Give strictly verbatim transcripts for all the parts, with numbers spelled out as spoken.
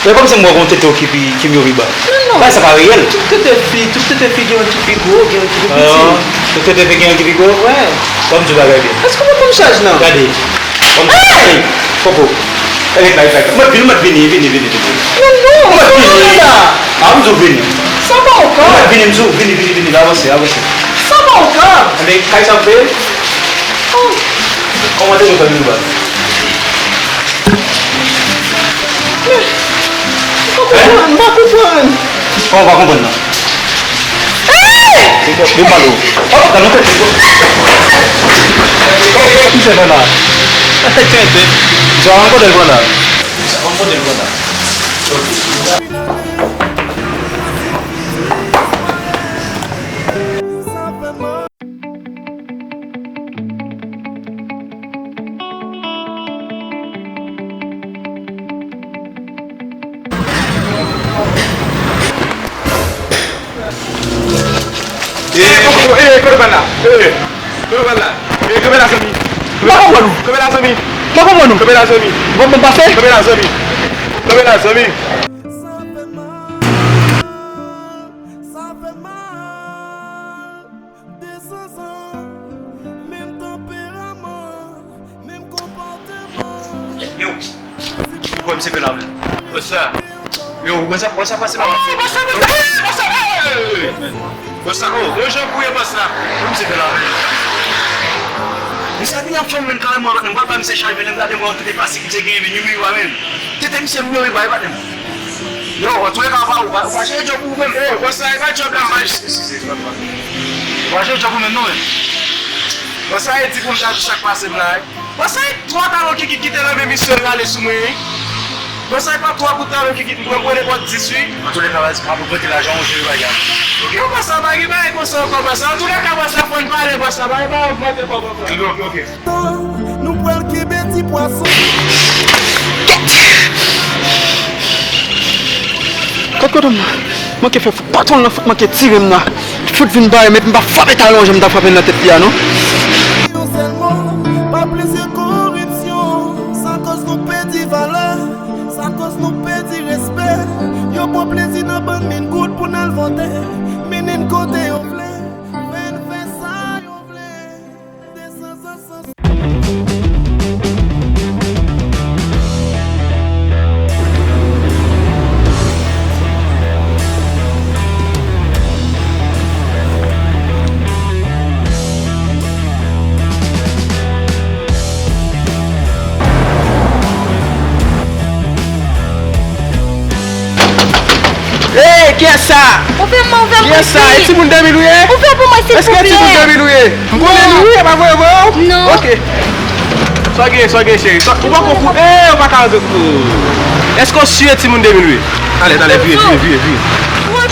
E kòmsi m wè gon tete w ki pi, ki myo pi ba. Non, non. Bagay sa pa reyèl. Tout tete fi, tout tete fi gen yon ki pi gwo, gen yon ki pi piti. Ah, tout tete fi gen yon ki pi gwo? Wè. Ban m di w bagay byen. Èske w pa ban m chaj nan? Gade. Ban m di w bagay. Koko. Ret la, ret la. Mwen vini, mwen vini, vini, vini, vini. Non, non, mwen vini. Ah, m di w vini. Sa pa okan. Mwen vini, m di w vini, vini, vini, vini. Avanse, avanse. Sa pa okan. Enben, kay sa w peye? Oh. Kòman te nou fè vin ba? M pa konprann, m pa konprann. Kòman w pa konprann nan? Li pale w. Oh, gade yon tèt. Misye fè la. Misye rann kote l pran la. Misye rann kote l pran la. Eh, eh, kote w pral la? Eh, kote w pral la? Eh, kanpe la, zanmi. M pa konprann ou. Kanpe la, zanmi. M pa konprann ou. Kanpe la, zanmi. Bon, bon, pase. Kanpe la, zanmi. Kanpe la, zanmi. Sa fè mal, sa fè mal. De sanzan, menm tanperaman, menm konpòteman. Yo, ou kwè misye fè la menm? What's up? Yo, ou kwè sa, ou kwè sa pase la? Oh, what's up, what's up, what's up? Hey! What's up? Oh, yo, jan pou yo pase la. Ou kwè misye fè la menm? Misye ap vin ap fè m menm kareman, m pral ba misye chaj, men lè m gade mwen, tout e pase ki misye genyen, men nimewo a menm. Tete misye m yo, e bay, e bay. Yo, antouka, pa, ou pa, ou pa chèche djòb ou menm. Yo, bòs la, e pa djòb la, m pa. Eskize, papa. Ou pa chèche djòb ou menm, non, men. Bòs la, e di pou m ta di sa k pase m la, wi. Bòs la, e twa talon ki, ki, ki te nan men misye rale sou mwen, wi. Bòs la, e pa twa kout talon ki, ki, mwen pran nenpòt dis, wi. Antouka, baz, pa pou pote lajan, ou jere bagay. Yo, bòs la, pa gen bagay konsa ankò, bòs la. Antouka, bòs la, fò n pale, bòs la, pa, pa ogmante kòb ankò. Ok, ok, ok. Nou pral kenbe ti pwason. Kot kote m nan? Manke fè fout patwon nan fout manke tire m nan. Fout vin bare m epi m pa frape talon jan m ta frape l nan tèt li a non. Yon sèl mo, pa plis ke koripsyon. Sa koz nou pèdi valè, sa koz nou pèdi respè. Yo pran plezi nan bann min goud pou n al vote. Mennen n kote yo vle, fè n fè sa yo vle. Hey, kiyès sa? Ouvè mwen, ouvè mwen. Kiyès sa? E timoun de mil ou ye? Ouvè pou mwen, silvouplè. Èske e timoun de mil ou ye? M konnen li wi, e pa voye voye w? Non. Ok. Sa w gen, sa w gen, cheri? Sa, ou pa konprann? Eh, ou pa ka antre. Èske w si e timoun de mil ou ye? Talè, talè, vire, vire, vire, vire.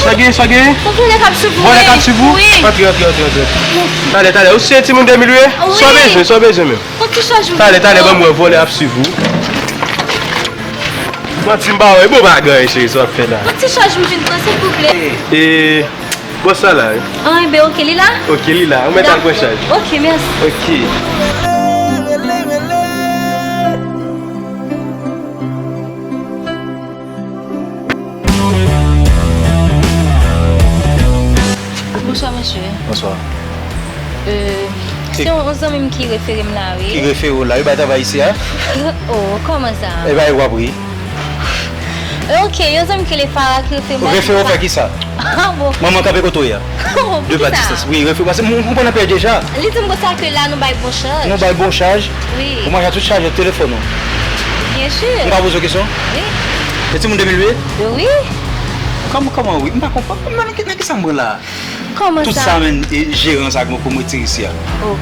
Sa w gen, sa w gen? Vòlè k ap swiv ou? Vòlè k ap swiv ou? Wi. Antre, antre, antre, antre. Talè, talè, ou si e timoun de mil ou ye? Wi. Sa w bezwen, sa w bezwen menm? Yon ti chaj m. Talè, talè, ban m wè, vòlè ap swiv ou. Manti m pa wè, bon bagay, cheri, sa w ap fè la. Yon ti chaj m vin pran, silvouplè. E, bòs la la, wi. Ah, enben, ok, li la? Ok, li la. Ou mèt al pran chaj. Ok, mèsi. Ok. Bonswa, mesye. Bonswa. Euh, se yon zanmi m ki refere m la, wi. Ki refere w la, wi, bay travay isi a? Oh, kòman sa? E bay w ap ri. Ok, yon zanmi ki rele Farah ki refere m la. Refere w fè kisa? Ah, bon. Manman kanpe kote w ye a. Oh, de pa distans. Wi, refere, paske m konprann anpil deja. Li di m konsa ke la nou bay bon chaj. Nou bay bon chaj? Wi. Ou manje tout chaj nan telefòn ou? Byen si. M ka poze w kesyon? Wi. E timoun de mil ou ye? Wi. Kòman, kòman wi? M pa konprann. Nan ki, nan kisa m pran la? Kòman sa? Tout sa menm, e, jeran sa k pou m retire isi a. Oh.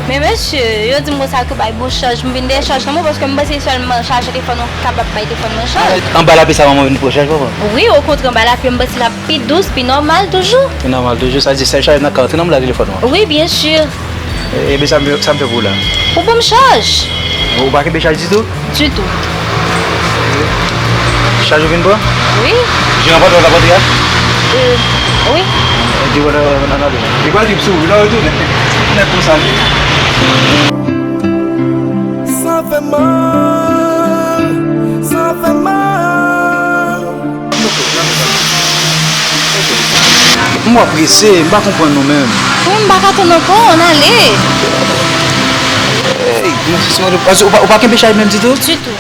Men mesye, yo di m konsa ke bay bon chaj, m vin dèyè chaj lan mwen, paske m panse sèlman chaje telefòn ou kapab bay telefòn mwen chaj. Anba lapli sa manman vin pran chaj, papa? Wi, okontrè, anba lapli, m panse l ap pi dous, pi nòmal toujou. Pi nòmal toujou, sa di sèl chaj nan ka, antre nan mwen la telefòn ou. Wi, byen si. E, ebyen, sa m, sa m fè pou ou la? Ou ban m chaj. Ou pa kenbe chaj ditou? Ditou. Chaj ou vin pran? Wi. Jeran pa t wè w t ap antre a? Euh, wi. Di w nan, nan, nan, li pral di m sou wout la, retounen. Nèg konsa li. Sa fè mal, sa fè mal. W ap prese, m pa konprann nou menm. Wi, m pa ka tann ankò, ann ale. Ey, mwen se mande, paske ou pa, ou pa kenbe chaj menm ditou? Ditou.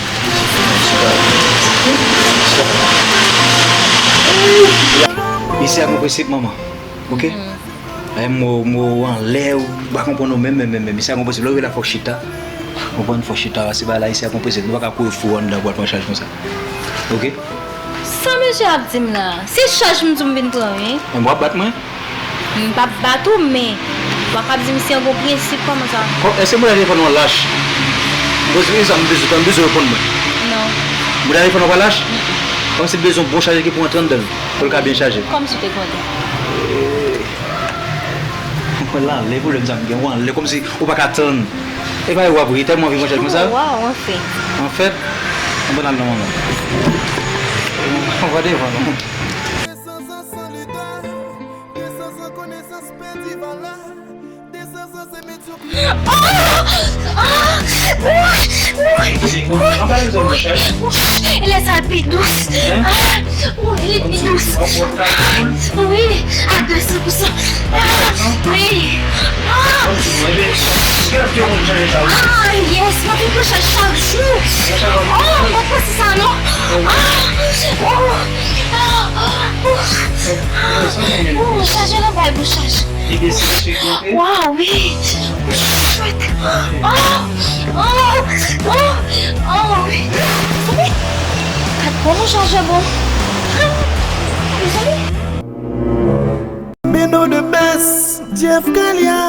Isi a gon prensip, manman. Oke? Ay, mo, mo anlè, ou pa konprann nou menm, menm, menm, menm. Isi a gon prensip. Lè w rive la, fòk chita. Konprann, fòk chita, paske bagay la, isi a gon prensip. Nou pa ka kouri fou anndan pou al pran chaj konsa. Oke? Sa mesye ap di m la, se chaj m di w m vin pran, wi. Men w ap bat mwen? M p ap bat ou, men w ap ap di m se yon gwo prensip, kòman sa? Kò, èske mwen nan telefòn ou an lach? M poze w sa, m bezwen, m bezwen reponn mwen. Non. Mwen nan telefòn ou pa lach? Kòmsi m bezwen yon bon chajè ki pou antre anndan l, pou l ka byen chaje. Kòmsi w te konnen? Mwen la, lè pwoblèm sa m gen, w anlè kòmsi ou pa ka tann. E pa yo w ap ri, tèlman anvi pran chaj konsa. Waw, anfen. Anfèt, ann al non manman. Ann devan non. De sans en solidar, de sans en konesans pèdi valè, de sans en se medyokrite. Ah! Ah! Woy! Woy! Woy! Woy! E lè sa l pi dous. Ah! Woy, li pi dous. Ah! Wi, a de san pou san. Ah, wi. Ah! Ah, yes, mwen vin pran chaj chak jou. Oh, mwen pran sa non. Ah! Oh! Ah! Oh! Oh! Chajè nan bay pou chaj. Waw, wi. Chwèt. Oh! Oh! Oh! Oh, wi. Wi. Kat bon, non, chajè bon. Mezanmi. Beno the best, Jeff Calia.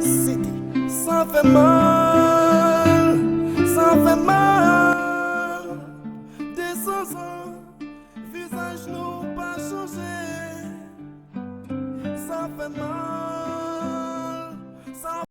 City. Sa fè mal, sa fè mal. De san zan, vizaj nou pa chanje. Sa fè mal.